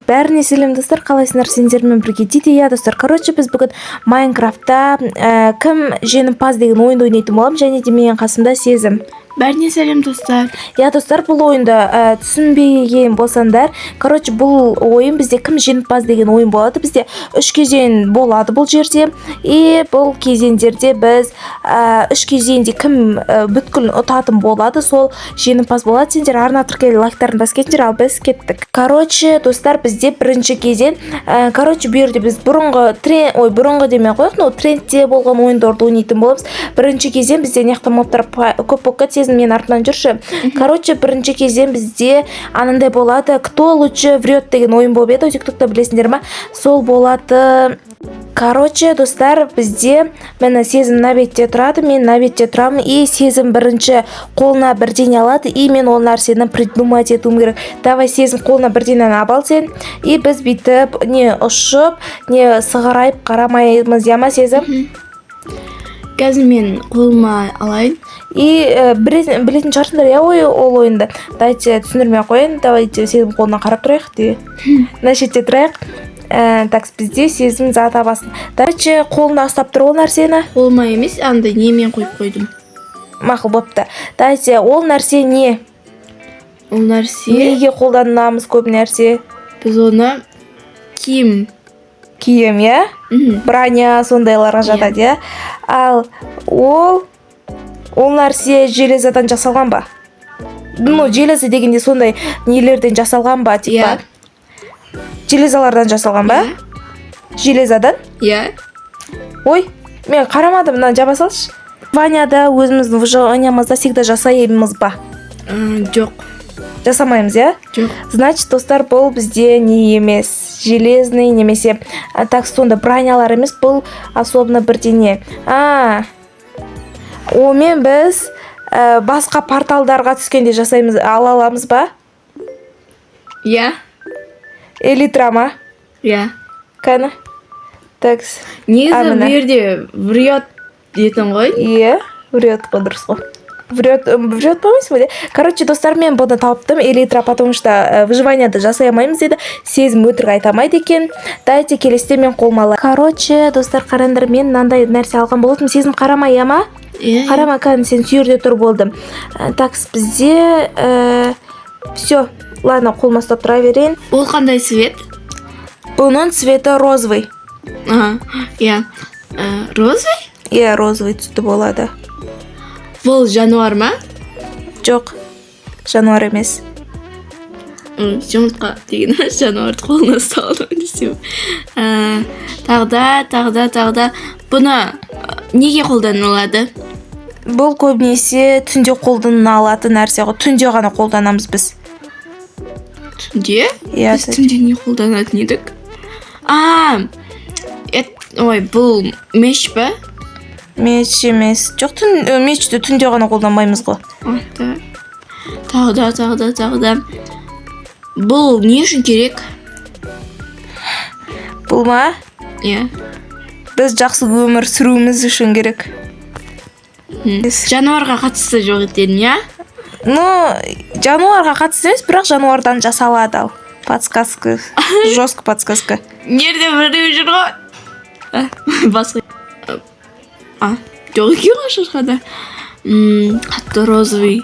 Бәріне сәлем, достар! Қалайсыңдар? Сендермен бірге Диди. Иә, достар, короче, біз бүгін Майнкрафтта «Кім жеңімпаз» деген ойынды ойнайтын боламыз және де менің қасымда Сезім. Бәріне сәлем, достар! Иә, достар, бұл ойынды түсінбеген болсаңдар, короче, бұл ойын бізде «Кім жеңімпаз» деген ойын болады. Бізде үш кезең болады бұл жерде, и бұл кезеңдерде біз үш кезеңде кім бүткіл ұтатын болады, сол жеңімпаз болады. Сендер арна тіркеліп, лайктарын басып кетіңдер, ал біз кеттік. Короче, достар, бізде бірінші кезең, короче, бұл жерде біз бұрынғы тренд, ой, бұрынғы демей ақ қояйық, но трендте болған ойындарды ойнайтын боламыз. Бірінші кезең бізде мына жақта мобтар көп болып кетті. Сезім, менің артымнан жүрші. Короче, бірінші кезең бізде анандай болады, «Кто лучше врет» деген ойын болып еді Тиктокта, білесіңдер ма? Сол болады. Короче, достар, бізде, міне, Сезім мына бетте тұрады, мен мына бетте тұрамын, и Сезім бірінші қолына бірдеңе алады, и мен ол нәрсені придумать етуім керек. Давай, Сезім, қолына бірдеңені алып ал сен, и біз бүйтіп не ұшып, не сығырайып қарамаймыз, иә ма, Сезім? Қазір мен қолыма алайын. И білетін шығарсыңдар, иә, ой, ол ойынды. Давайте, түсіндірмей ақ қояйын. Давайте, Сезім қолына қарап тұрайық де, мына шетте тұрайық. Так, бізде Сезім зат табасын. Давайте, қолында ұстап тұр ол нәрсені. Қолыма емес, андай немен қойып қойдым. Мақұл, бопты. Давайте, ол нәрсе не? Ол нәрсе Неге қолданамыз көп нәрсе? Біз оны киім. Киім, иә? Мхм. Броня, сондайларға жатады, иә. Ал ол нәрсе железодан жасалған ба? Ну, железо дегенде сондай нелерден жасалған ба, типа? Иә. Железалардан жасалған ба? Железодан? Иә. Ой, мен қарамадым, мынаны жаба салшы. Ваняда, өзіміздің выживаниямызда всегда жасаймыз ба? Жоқ. Жасамаймыз, иә? Жоқ. Значит, достар, бұл бізде не емес, железный немесе так, сонда бронялар емес, бұл особенно бірдеңе. А онымен біз басқа порталдарға түскенде жасаймыз, ала аламыз ба? Иә. Элитра ма? Иә. Кәні, так. Негізі А, міне. Бұл жерде «врет» дейтін ғой. Иә, врет қой, дұрыс қой. Врет, врет болмайсың ба де. Короче, достар, мен бұны таптым, элитра, потому что выживанияда жасай алмаймыз деді Сезім, өтірік айта алмайды екен. Давайте, келесіде мен қолыма алайын. Короче, достар, қараңдар, мен мынандай нәрсе алған болатынмын. Сезім, қарама, иә ма? Иә. Қарама, кәдімгі сен сол жерде тұр болды. Так, бізде все, ладно, қолыма ұстап тұра берейін. Ол қандай цвет? Бұның цветі розовый. А, иә. Розовый? Иә, розовый түсті болады. Бұл жануар ма? Жоқ, жануар емес. Жұмыртқа деген жануарды қолына ұстап алдым десем. Тағы да, тағы да, тағы да. Бұны неге қолданылады? Бұл көбінесе түнде қолданылатын нәрсе ғой, түнде ғана қолданамыз біз. Түнде? Иә. Біз түнде не қолданатын едік? А, ой, бұл меч па? Меч емес, жоқ, түн мечті түнде ғана қолданбаймыз ғой. А, так. Тағы да, тағы да, тағы да. Бұл не үшін керек? Бұл ма? Иә. Біз жақсы өмір сүруіміз үшін керек. Жануарға қатысты жоқ екен, иә? Ну, жануарға қатысты емес, бірақ жануардан жасалады. Ал подсказка, жестко подсказка. Жерде біреу жүр ғой. А, басқа. А, жоқ екен ғой шашқада. Қатты розовый.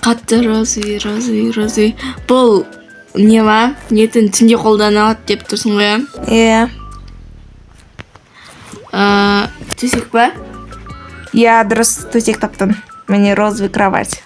Қатты розовый, розовый, розовый. Бұл не ма? Нетін түнде қолданылады деп тұрсың ғой, иә? Иә. Төсек па? Иә, дұрыс, төсек таптым. Міне, розовый кровать.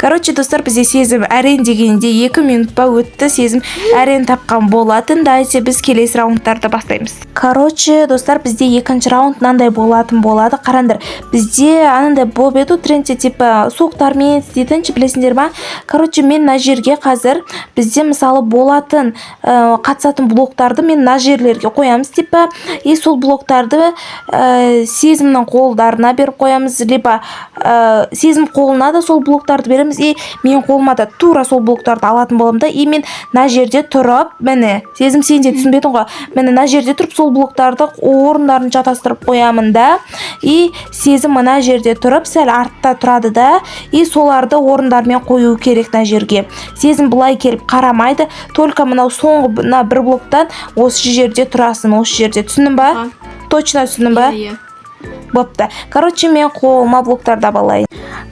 Короче, достар, бізде Сезім әрең дегенде 2 минут па өтті, Сезім әрең тапқан болатын. Давайте, біз келесі раундтарды бастаймыз. Короче, достар, бізде екінші раунд мынандай болатын болады. Қараңдар, бізде анандай болып еді ғой трендте, типа соктармен істейтін ше, білесіңдер ма? Короче, мен мына жерге қазір бізде, мысалы, болатын қатысатын блоктарды мен мына жерлерге қоямыз, типа, и сол блоктарды Сезімнің қолдарына беріп қоямыз, либо Сезім қолына да сол блоктарды береміз. қоямыз. И мен қолыма да тура сол блоктарды алатын боламын да, и мен мына жерде тұрып, міне, Сезім, сен де түсінбедің ғой, міне, мына жерде тұрып сол блоктарды орындарын шатастырып қоямын да. И Сезім мына жерде тұрып, сәл артта тұрады да, и соларды орындарымен қою керек мына жерге. Сезім былай келіп қарамайды, только мынау соңғы мына бір блоктан осы жерде тұрасың, осы жерде, түсіндің ба? А. Точно түсіндің ба? Иә. Бопты. Короче, мен қолыма блоктарды ала алайын.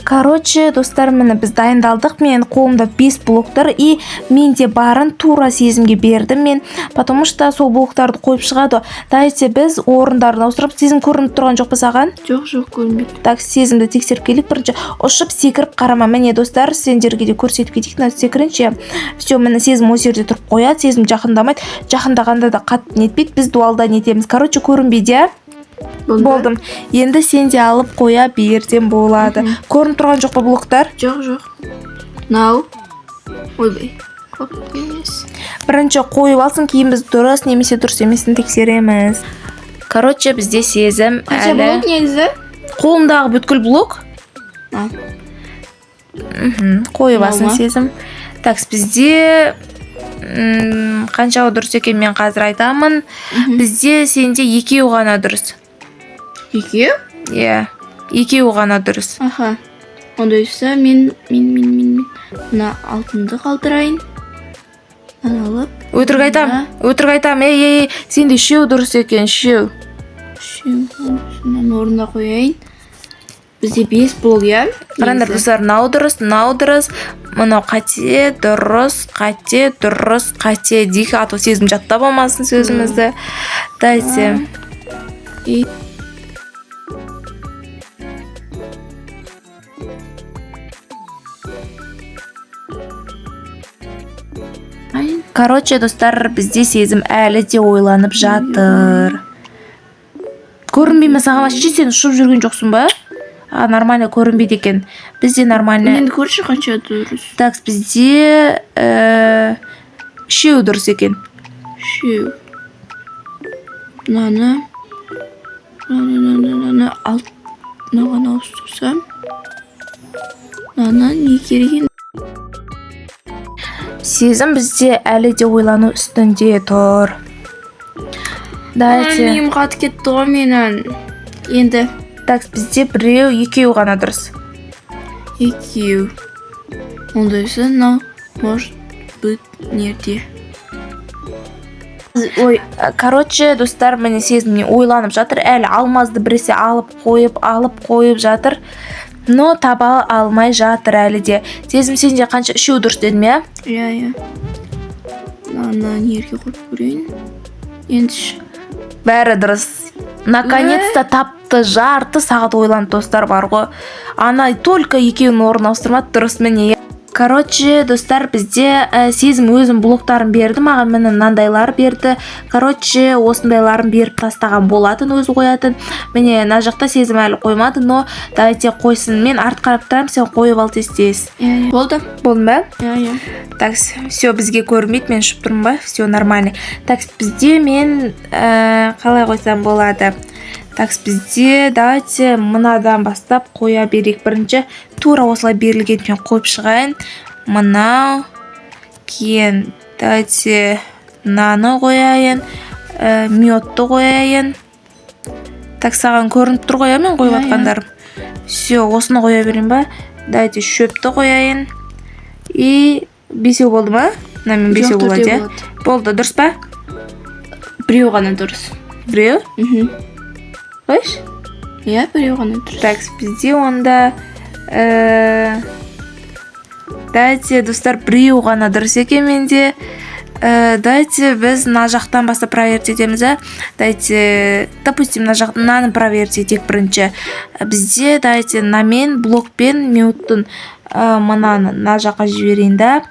Короче, достар, міне, біз дайындалдық. Мен қолымда 5 блок тұр, и менде барын тура Сезімге бердім мен, потому что сол блоктарды қойып шығады. Давайте біз орындарын ауыстырып. Сезім, көрініп тұрған жоқ па саған? Жоқ, көрінбейді. Так, Сезімді тексеріп келейік. Бірінші ұшып, секіріп қарама. Міне, достар, сендерге де көрсетіп кетейік. Мына секірінші. Все, міне, Сезім осы жерде тұрып қояды. Сезім жақындамайды, жақындағанда да қатты нетпейді. Біз дуалда нетеміз. Короче, көрінбейді, иә? Болды. Болдым. Енді сен де алып қоя берсең болады. Көрініп тұрған жоқ па блоктар? Жоқ. Мынау. Ойбай. Көп емес. Бірінші қойып алсын, кейін біз дұрыс немесе дұрыс емесін тексереміз. Короче, бізде Сезім Қанша әлі блок негізі? Қолындағы бүткіл блок. А. Қойып Мынау алсын ма? Сезім. Так, бізде қаншауы дұрыс екен, мен қазір айтамын. Бізде сенде екеу ғана дұрыс. Екеу? Иә, екеуі ғана дұрыс. Аха. Ондайса мен мына алтынды қалдырайын. Мынаны алып. Өтірік айтам, өтірік айтам. Ей, ей, ей, сенде үшеу дұрыс екен, үшеу. Үшеу. Мынаны орнына қояйын. Бізде бес блок, иә? Қараңдар, Негізі. достар, мынау дұрыс, мынау дұрыс, мынау қате, дұрыс, қате, дұрыс, қате дейік, а то Сезім жаттап алмасын сөзімізді. Давайте. И Ай, Короче, достар, бізде Сезім әлі де ойланып жатыр. Көрінбей ме саған вообще? Сен ұшып жүрген жоқсың ба? А, нормально көрінбейді екен. Бізде нормально. Енді көрші, қанша дұрыс? Так, бізде үшеуі дұрыс екен. Үшеу. Мынаны, мынаны, мынаны, мынаны алт, мынаған ауыстырсам. Мынаны не керек енді? Сезім бізде әлі де ойлану үстінде тұр. Давайте. Миым қатып кетті ғой менің. Енді Так, бізде біреу, екеу ғана дұрыс. Екеу. Ондайса мынау может быть нерде? Ой, Короче, достар, міне, Сезім не ойланып жатыр. Әлі алмазды біресе алып қойып, алып қойып жатыр. Но таба алмай жатыр әлі де. Сезім, сенде қанша? Үшеу дұрыс дедім, иә? Иә. Мынаны нерге қойып көрейін. Енді ш- Бәрі дұрыс. Наконец-то тапты. Жарты сағат ойланды, достар, бар ғой. Ана только екеуінің орнын ауыстырмады, дұрыс, міне. Короче, достар, бізде Сезім өзім блоктарын берді маған, міне, мынандайлар берді. Короче, осындайларын беріп тастаған болатын, өзі қоятын. Міне, мына жақта Сезім әлі қоймады, но давайте қойсын. Мен арт қарап тұрамын, сен қойып ал тез тез. Иә. Болды. Болды ма? Иә. Так, все, бізге көрінбейді, мен ұшып тұрмын ба? Все нормально. Так, бізде мен қалай қойсам болады? Так, бізде давайте мынадан бастап қоя берейік. Бірінші тура осылай берілген мен қойып шығайын. Мынау, кейін давайте мынаны қояйын, мёдті қояйын. Так, саған көрініп тұр ғой, иә, мен қойып Иә, иә. жатқандарым? Все, осыны қоя берейін ба? Давайте шөпті қояйын. И бесеу болды ма? Мынамен бесеу Жоқ, болады, төртеу иә? болады. Болды, дұрыс па? Біреу ғана дұрыс. Біреу? Мхм. Қойшы. Иә, біреу ғана дұрыс. Так, бізде онда давайте, достар, біреу ғана дұрыс екен менде. Давайте біз мына жақтан бастап проверить етеміз, ә? Давайте, допустим, мына жақ, мынаны проверить етейік бірінші. Бізде давайте мынамен блокпен мёдтің мынаны мына жаққа жіберейін да.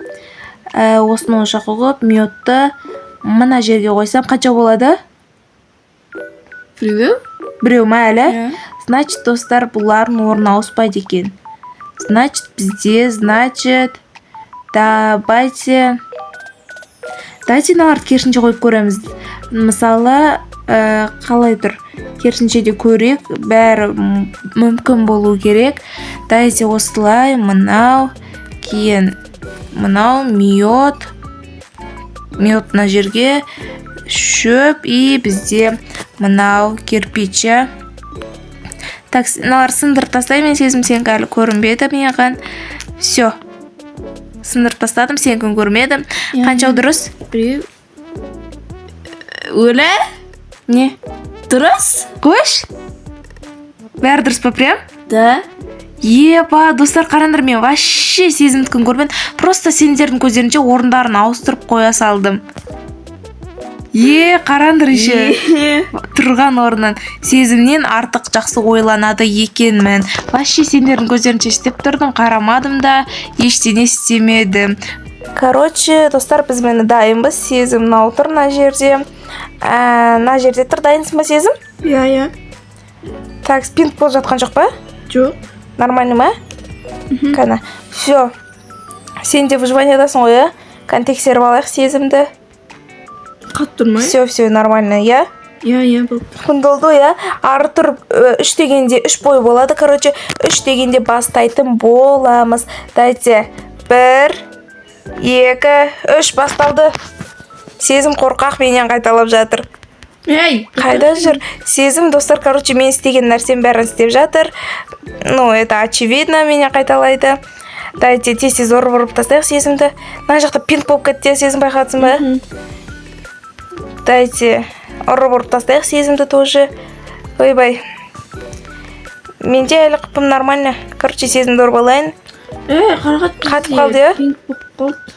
Осыны осы жаққа қойып, мёдті мына жерге қойсам қанша болады? Біреу? Біреу ма әлі? Иә. Значит, достар, бұлардың орны ауыспайды екен. Значит, бізде, значит, давайте мыналарды керісінше қойып көреміз. Мысалы, қалай тұр? Керісінше де көрейік, бәрі мүмкін болу керек. Давайте осылай, мынау. Кейін мынау мед, мед мына жерге, шөп и бізде мынау кирпич, иә. Так, мыналарды сындырып тастаймын мен. Сезім, сенікі әлі көрінбеді маған. Все, сындырып тастадым, сенікін көрмедім. Иә. Қаншау дұрыс? Біреу. Өлі? Не? Дұрыс? Қойшы, бәрі дұрыс па прям? Да. Еба, достар, қараңдар, мен вообще Сезімдікін көрмедім, просто сендердің көздерінше орындарын ауыстырып қоя салдым. Е, қараңдар, еще тұрған орнынан Сезімнен артық жақсы ойланады екенмін. Вообще сендердің көздерінше істеп тұрдым, қарамадым да, ештеңе істемедім. Короче, достар, біз міне дайынбыз. Сезім мынау тұр мына жерде. Мына жерде тұр. Дайынсың ба, Сезім? Иә. Так, пинг болып жатқан жоқ па? Жоқ. Нормально ма? Кәні, все, сен де выживаниядасың ғой, иә? Кәні, тексеріп алайық Сезімді. Қатты тұрмай. Все, все нормально, иә? Иә, болды. Болды, иә. Ары тұрып, үш дегенде үш бой болады. Короче, үш дегенде бастайтын боламыз. Давайте, бір, екі, үш, басталды. Сезім қорқақ, менен қайталап жатыр. Ей! Қайда жүр Сезім? Достар, короче, мен істеген нәрсенің бәрін істеп жатыр. Ну, это очевидно, менен қайталайды. Давайте тез тез ұрып ұрып тастайық Сезімді. Мына жақта пинг болып кетті, Сезім, байқадың ба? Давайте ұрып ұрып тастайық Сезімді тоже. Ойбай, менде әлі қыпым нормально. Короче, Сезімді ұрып алайын. Ей, Қарақат. Қатып қалды, иә? Пинг болып қалды.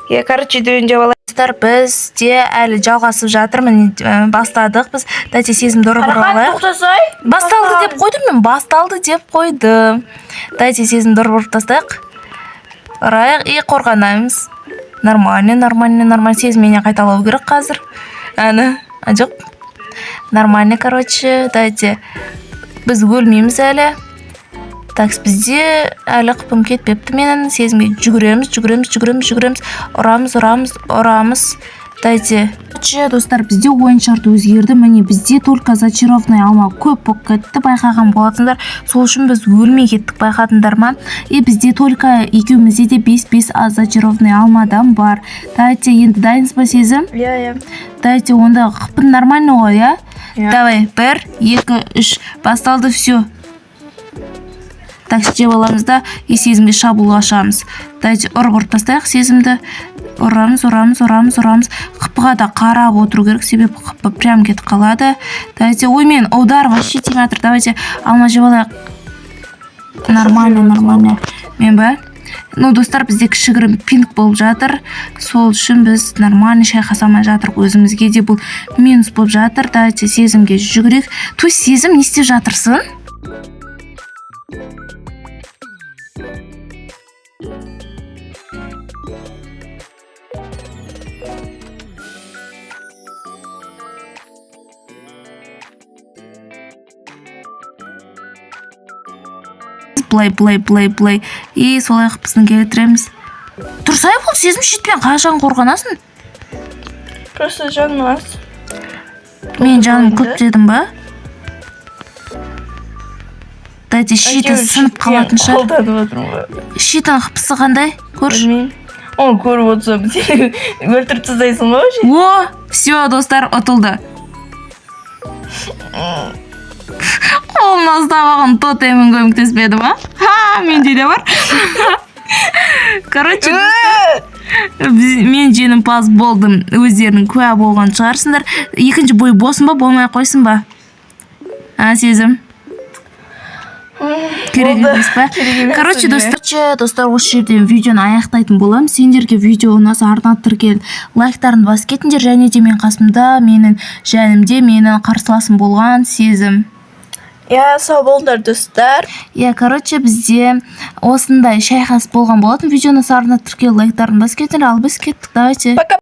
Иә, короче, дөйін жеп алайын. Достар, бізде әлі жалғасып жатыр, міне, бастадық біз. Давайте Сезімді ұрып ұрып алайық. Тоқтасай. Басталды деп қойдым мен, басталды деп қойдым. Давайте Сезімді ұрып ұрып тастайық, ұрайық и қорғанамыз. Нормально, нормально, нормально. Сезім менен қайталау керек қазір. Әні, а, жоқ, нормально. Короче, давайте, біз өлмейміз әлі. Так, бізде әлі қыпым кетпепті менің. Сезімге жүгіреміз, жүгіреміз, жүгіреміз, жүгіреміз, ұрамыз, ұрамыз, ұрамыз. Давайте. Короче, достар, бізде ойын шарты өзгерді. Міне, бізде только зачарованный алма көп болып кетті, байқаған болатсыңдар. Сол үшін біз өлмей кеттік, байқадыңдар ма? И бізде только екеумізде де 5-5 зачарованный алмадан бар. Давайте, енді дайынсыз ба, Сезім? Иә. Давайте, онда қыпын нормально ғой, иә? Иә. Давай, бір, екі, үш, басталды, все. Так, жеп аламыз да и Сезімге шабуыл ашамыз. Давайте ұрып ұрып тастайық Сезімді. Ұрамыз, ұрамыз, ұрамыз, ұрамыз. Қыпыға да қарап отыру керек, себебі қыпы прям кетіп қалады. Давайте, ой, мен удар вообще тимей жатыр. Давайте алма жеп алайық. Нормально, нормально. Мен ба? Ну, достар, бізде кішігірім пинг болып жатыр. Сол үшін біз нормально шайқаса алмай жатырмық. Өзімізге де бұл минус болып жатыр. Давайте Сезімге жүгірейік. То есть, Сезім, не істеп жатырсың? Былай, былай, былай, былай и солай қылып біздің келтіреміз. Тұрсай, бұл Сезім, щитпен қашан қорғанасың? Просто жаным аз. Мен жаным көп дедім ба? Давайте, щиті сынып қалатын шығар. Қолданып отырмын ғой. Щитінің қыпысы қандай, көрші. Білмеймін. Оны көріп отырсам, сен өлтіріп тастайсың ғой вообще. О, все, достар, ұтылды. Қолына ұстап алған тотемін көмектеспеді ма? Ха, менде де бар. Короче, мен жеңімпаз болдым, өздерің куә болған шығарсыңдар. Екінші бой болсын ба, болмай ақ қойсын ба? А, Сезім, керек Болды. емес па? Керек емес. Короче, Өзіме. достар, осы жерден видеоны аяқтайтын боламын. Сендерге видео ұнаса, арна тіркеліп, лайктарын басып кетіңдер. Және де мен қасымда, менің жанымде менің қарсыласым болған Сезім. Иә, сау болыңдар, достар. Иә, короче, бізде осындай шайқас болған болатын. Видеоны, арна тіркеліп, лайктарын басып кетіңдер. Ал біз кеттік, давайте. Пока.